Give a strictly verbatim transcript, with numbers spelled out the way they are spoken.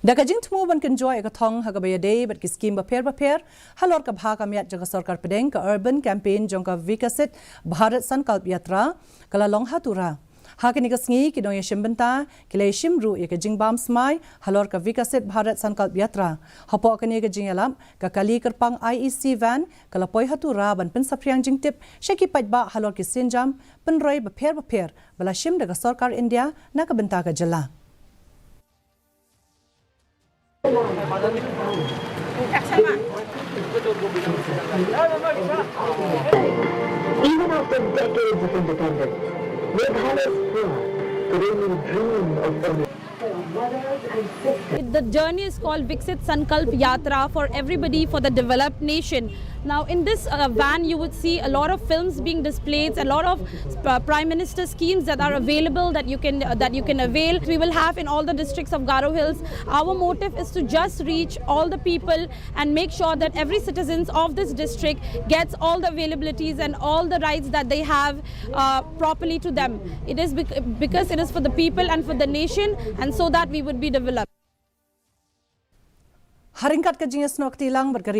Da ka jingthmu ban kynjoh ïa ka thong ha kaba ïadei bad ki skim bapher bapher halor ka bha ka miat jong ka sorkar pdeng, ka urban campaign jong ka Viksit Bharat Sankalp Yatra ka la long ha Tura. Ha kane ka sngi ki nongïashim bynta ki la ïashim ruh ïa ka jingbam smai halor ka Viksit Bharat Sankalp Yatra. Hapoh kane ka jingïalap, ka kali kyrpang I E C van ka la poi ha Tura ban pynsaphriang jingtip sha ki paidbah halor ki sienjam pynroi bapher bapher ba la shim da ka sorkar India na ka bynta ka jylla. Even after decades of independence, Meghalay's poor could only dream of owning. The journey is called Viksit Sankalp Yatra, for everybody, for the developed nation. Now, in this uh, van, you would see a lot of films being displayed, a lot of uh, Prime Minister schemes that are available that you can uh, that you can avail. We will have in all the districts of Garo Hills. Our motive is to just reach all the people and make sure that every citizens of this district gets all the availabilities and all the rights that they have uh, properly to them. It is bec- because it is for the people and for the nation, and so that we would be developed. Ha ryngkat ka jingïasnoh kti lang bad ka